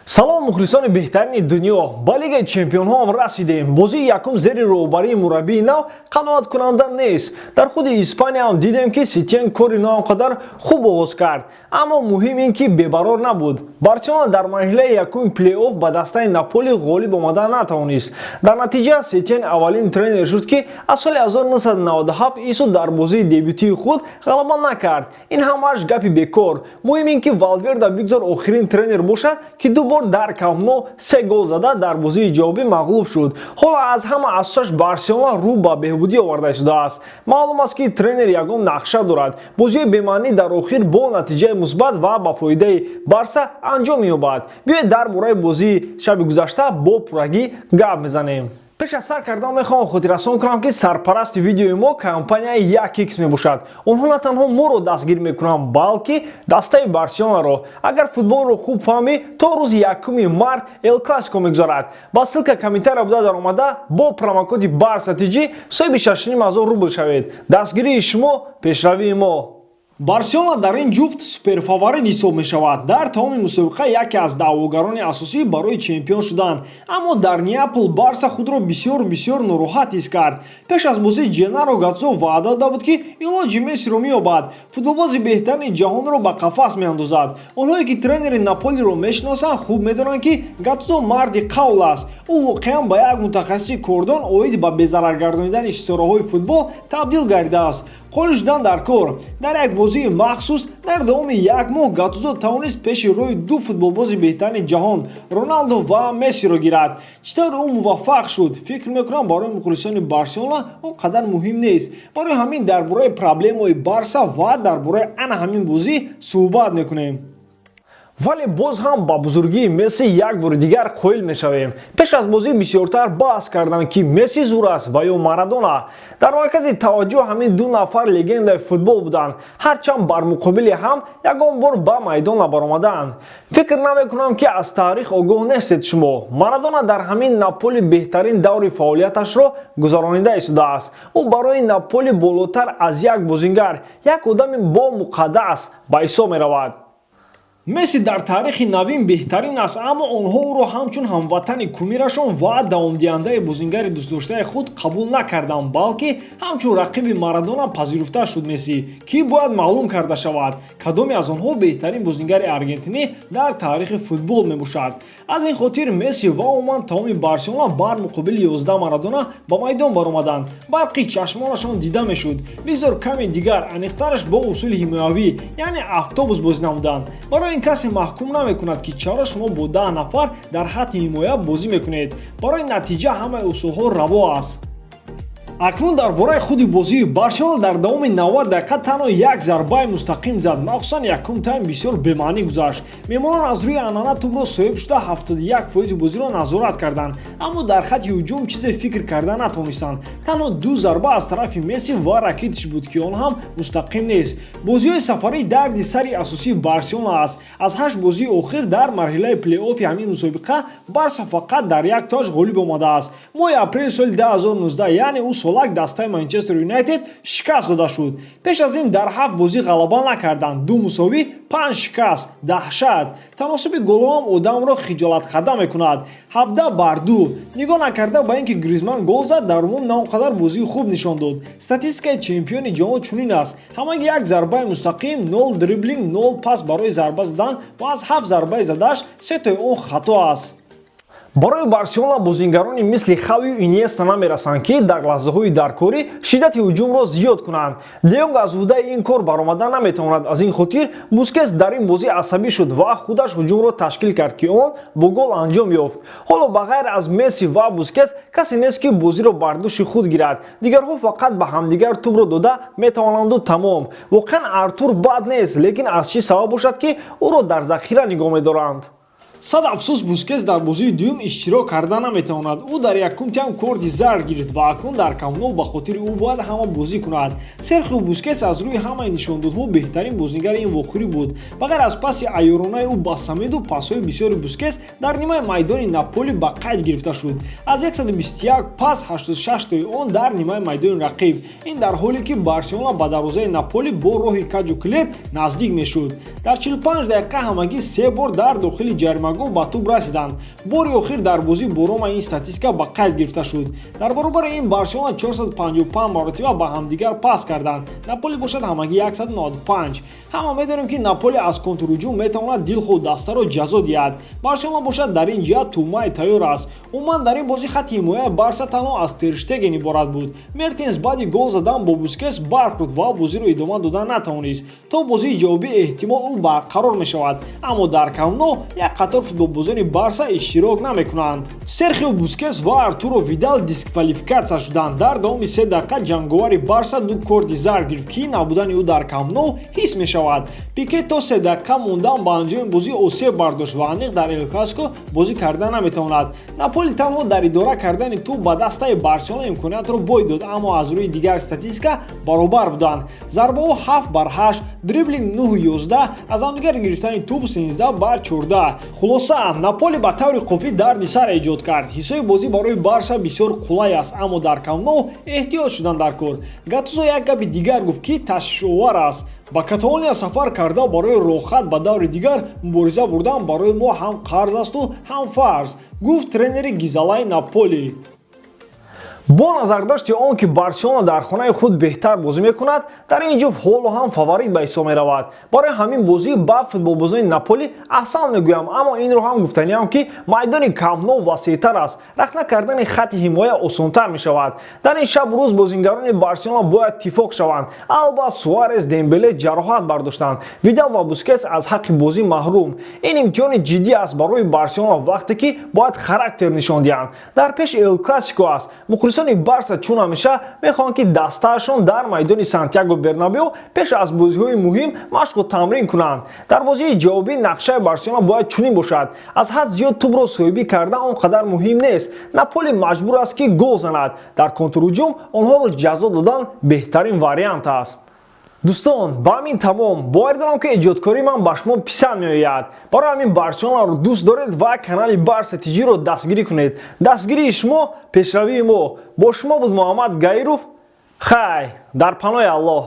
Салом, мухлисони беҳтарини дунё! Ба Лигаи чемпионҳо ҳам расидем. Бозии якум зери роҳбарии мураббии нав қаноаткунанда нест. Дар худи Испания ҳам дидем, ки Сетиен кори на он қадар хуб оғоз кард, аммо муҳим ин ки бебарор набуд. Барселона дар марҳилаи якуми плей-офф ба дастаи Наполи ғолиб омада натавонист. Дар натиҷа Сетиен аввалин тренер шуд, ки аз соли 1997 исо дар бозии дебютии худ ғалаба накард. Ин ҳамааш гапи бекор. Муҳим ин ки Валверда бигзор охирин тренер бошад, ки ду бор дар Камп Ну се гол зада, дар бозии ҷавобӣ мағлуб шуд. Ҳоло аз ҳама асосаш Барселона рӯ ба беҳбудӣ оварда истодааст. Маълум аст, ки тренер ягон нақша дорад. Бозиҳои бемаънӣ дар охир бо натиҷаи мусбат ва ба фоидаи Барса анҷом меёбад. Биёед, дар бораи бозии шаби гузашта бо пуррагӣ гап мезанем. Пеш аз сар кардан мехоҳам хотиррасон кунам, ки сарпарасти видеои мо компанияи 1X мебошад. Онҳо на танҳо моро дастгир мекунанд, балки дастаи Барселонаро. Агар футболро хуб фаҳмӣ, то рӯзи 1 март Эл Классико мегузарад. Ба ссылка комментария буда даромада, бо промокоди Барса ТЖ соҳиби 6,5 ҳазор рубл шавед. Дастгирии шумо — пешравии мо. Барселона дар ин ҷуфт суперфаворит ҳисоб мешавад, дар тамоми мусобиқа яке аз даъвогарони асосӣ барои чемпион шудан. Аммо дар Неапол Барса худро бисёр, бисёр нороҳат ҳис кард. Пеш аз бозӣ Ҷенаро Гатсо ваъда дода буд, ки илоҷи Мессиро меёбад, футболбози беҳтарини ҷаҳонро ба қафас меандозад. Онҳое, ки тренери Наполиро мешиносанд, хуб медонанд, ки Гатсо марди қавл аст. Ӯ воқеан ба як мутахассиси кордон оид ба безараргардонидани ситораҳои футбол табдил гардидааст. Қолӣ шудан дар кор. Дар як бозии махсус дар давоми як моҳ Гатузо тавонист пеши роҳи ду футболбози беҳтарини ҷаҳон, Роналдо ва Мессиро, гирад. Чӣ тавр ӯ муваффақ шуд, фикр мекунам, барои мухлисони Барселона он қадар муҳим нест. Барои ҳамин дар бораи проблемаҳои Барса ва дар бораи ана ҳамин бозӣ суҳбат мекунем. Вале боз ҳам ба бузургии Месси як бори дигар қоил мешавем. Пеш аз бозӣ бисёртар баҳс карданд, ки Месси зур аст ва ё Марадона. Дар маркази таваҷҷӯҳ ҳамин ду нафар легендаи футбол буданд, ҳарчанд бар муқобили ҳам ягон бор ба майдон набаромаданд. Фикр намекунам, ки аз таърих огоҳ нестед шумо. Марадона дар ҳамин Наполи беҳтарин даври фаъолияташро гузаронида истодааст. Ӯ барои Наполи болотар аз як бозингар, як одами бомуқаддас ба ҳисоб меравад. Месси дар таърихи навин беҳтарин аст, аммо онҳо ӯро ҳамчун ҳамватани кумирашон ва давомдиҳандаи бозингари дӯстдоштаи худ қабул накарданд, балки ҳамчун рақиби Марадона пазируфта шуд Месси, ки бояд маълум карда шавад, кадоме аз онҳо беҳтарин бозингари аргентинӣ дар таърихи футбол мебошад. Аз ин хотир Месси ва умуман тамоми Барселона бар муқобили 11 Марадона ба майдон баромаданд. Барқи чашмонашон дида мешуд. Бисёр каме дигар, аниқтараш бо усули ҳимоявӣ, яъне автобус, бозӣ намуданд. Барои ин касе маҳкум намекунад, ки чаро шумо бо 10 нафар дар хатти ҳимоя бозӣ мекунед. Барои натиҷа ҳамаи усулҳо раво аст. Акнун дар бораи худи бозии. Барселона дар давоми 90 дақиқа танҳо як зарбаи мустақим зад. Махсусан якум тайм бисёр бемаънӣ гузашт. Меҳмонон аз рӯи анъана тӯбро соҳиб шуда, 71 фоизи бозиро назорат карданд, аммо дар хатти ҳуҷум чизе фикр карда натавонистанд. Танҳо ду зарба аз тарафи Месси ва Ракитиш буд, ки он ҳам мустақим нест. Бозиҳои сафарӣ дарди сари асосии Барселона аст. Аз ҳашт бозии охир дар марҳилаи плей-оффи ҳамин мусобиқа Барса фақат дар як тоаш ғолиб омадааст. Моҳи апрели соли 2019, яъне ӯ солак дастаи Манчестер Юнайтед шикаст дода шуд. Пеш аз ин дар ҳафт бозӣ ғалаба накарданд: ду мусовӣ, панҷ шикаст. Даҳшат! Таносуби голҳоам одамро хиҷолатхада мекунад: 17 бар 2. Нигоҳ накарда ба ин ки Гризман гол зад, дар умум на он қадар бозии хуб нишон дод. Статистикаи чемпиони ҷаҳон чунин аст: ҳамаги як зарбаи мустақим, нол дриблинг, нол пас барои зарба задан ва аз ҳафт зарбаи задааш сетои он хато аст. Барои Барселона бозингарони мисли Хавию Иньеста намерасанд, ки дар лаҳзаҳои даркорӣ шиддати ҳуҷумро зиёд кунанд. Де Йонг аз ӯҳдаи ин кор баромада наметавонад. Аз ин хотир Бускес дар ин бозӣ асабӣ шуд ва худаш ҳуҷумро ташкил кард, ки он бо гол анҷом ёфт. Ҳоло ба ғайр аз Месси ва Бускес касе нест, ки бозиро бар дӯши худ гирад. Дигарҳо фақат ба ҳамдигар тӯбро дода метавонанду тамом. Воқеан, Артур бад нест, лекин аз чӣ сабаб бошад, ки ӯро дар захира нигоҳ медоранд? Сад афсӯс, Бускес дар бозии дуюм иштирок карда наметавонад. Ӯ дар якум тайм корти зард гирифт ва акнун дар Камп Ну ба хотири ӯ бояд ҳама бозӣ кунад. Серхио Бускес аз рӯи ҳамаи нишондодҳо беҳтарин бозигари ин вохӯрӣ буд. Ба ғайр аз паси айёронаи ӯ ба Самеду, пасҳои бисёри Бускес дар нимаи майдони Наполи ба қайд гирифта шуд: аз 121 пас 86 тои он дар нимаи майдони рақиб. Ин дар ҳоле ки Барселона ба дарвозаи Наполи бо роҳи каҷу килет наздик мешуд. Дар 45 дақиқа ҳамагӣ се бор дар дохили ҷаримагоҳ. зарбагоҳ ба тӯб расиданд. Бори охир дар бозӣ бо Рома ин статистика ба қайд гирифта шуд. Дар баробари ин, Барселона 455 маротиба ба ҳамдигар пас карданд, Наполи бошад, ҳамагӣ 195. Ҳама медонем, ки Наполи аз контрҳуҷум метавонад дилхоҳ дастаро ҷазо диҳад. Барселона бошад, дар ин ҷиҳат тӯъмаи тайёр аст. Умуман, дар ин бозӣ хатти ҳимояи Барса танҳо аз Терштеген иборат буд. Мертенс баъди гол задан бо Бускетс бархӯрд ва бозиро идома дода натавонист. То бозии ҷавобӣ эҳтимол ӯ барқарор мешавад, аммо дар Камп Ноу як қатор футболбозони Барса иштирок намекунанд. Серхио Бускетс ва Артуро Видал дисквалификатсия шуданд. Дар давоми 3 дақиқа ҷанговари Барса ду корти зард гирифт, ки набудани ӯ дар Камп Ноу ҳис мешавад. Пике то 3 дақиқа мондан ба анҷоми бозӣ осеб бардошт ва аниқ дар Эл Классико бозӣ карда наметавонад. Наполи танҳо дар идора кардани тӯб ба дастаи Барселона имкониятро бой дод, аммо аз рӯи дигар статистика баробар буданд: зарбаҳо 7 бар 8, дриблинг 9-11, аз ҳамдигар гирифтани тӯб 13 бар 14. Хулоса, Наполи ба таври кофӣ дарди сар эҷод кард. Ҳисоби бозӣ барои Барса бисёр қулай аст, аммо дар Камп Ноу эҳтиёт шудан дар кор. Гатузо як гапи дигар гуфт, ки ташвишовар аст: «Ба Каталония сафар карда, барои роҳхат ба даври дигар мубориза бурдан барои мо ҳам қарз асту ҳам фарз», гуфт тренери гизалаи Наполи. Бо назардошти он ки Барселона дар хонаи худ беҳтар бозӣ мекунад, дар ин ҷуфт ҳоло ҳам фаворит ба ҳисоб меравад. Барои ҳамин бозӣ ба футболбозони Наполи аҳсан мегӯям, аммо инро ҳам гуфтаниам, ки майдони Камп Ноу васеътар аст, рахна кардани хатти ҳимоя осонтар мешавад. Дар ин шабу рӯз бозингарони Барселона бояд иттифоқ шаванд. Алба, Суарес, Дембеле ҷароҳат бардоштанд, Видал ва Бускетс аз ҳаққи бозӣ маҳрум. Ин имтиҳони ҷиддӣ аст барои Барселона, вақте ки бояд характер нишон диҳанд. Дар пеш Эл Классико аст. Мухлисони Барса чун ҳамеша мехоҳанд, ки дастаашон дар майдони Сантьяго Бернабео пеш аз бозиҳои муҳим машқу тамрин кунанд. Дар бозии ҷавобӣ нақшаи Барселона бояд чунин бошад: аз ҳад зиёд тӯбро соҳибӣ кардан он қадар муҳим нест. Наполи маҷбур аст, ки гол занад. Дар контрҳуҷум онҳоро ҷазо додан беҳтарин вариант аст. Дӯстон, ба ҳамин тамом. Боварӣ дорам, ки эҷодкории ман ба шумо писанд меояд. Барои ҳамин Барселонаро дӯст доред ва канали Барса Тиҷиро дастгирӣ кунед. Дастгирии шумо пешравии мо. Бо шумо буд Муҳаммад Гаиров. Хай, дар паноҳи Аллоҳ.